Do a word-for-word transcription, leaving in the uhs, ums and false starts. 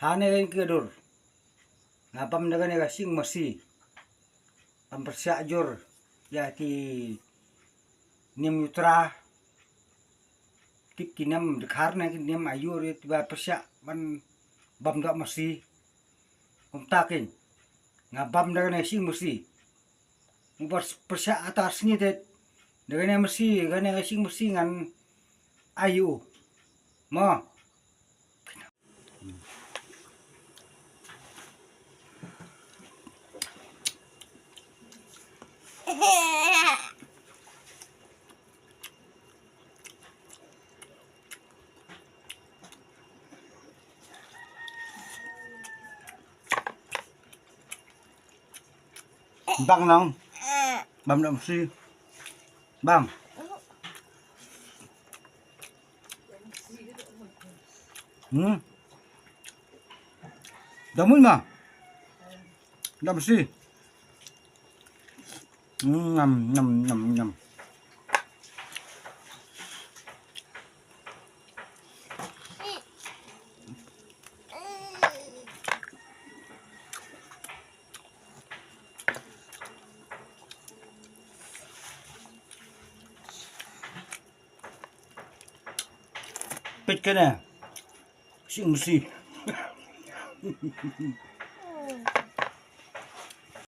Ha ne ka dur nga bam da kane ka shing masi. Bam pyrshah jur ïa ki niam ïutra. Tip ki niam dkhar ne ki niam ayu ri ba pyrshah ban bam da masi. Kumta kin nga bam da kane shing masi. Nga pyrshah ata sngi te da kane masi, kane shing masi ngan ayu. Mo. Bang nang. Bam dam si. Bang. Hmm. Damun ma. Dam si. Hmm, nam nam nam nam. Pit kene. Sing si.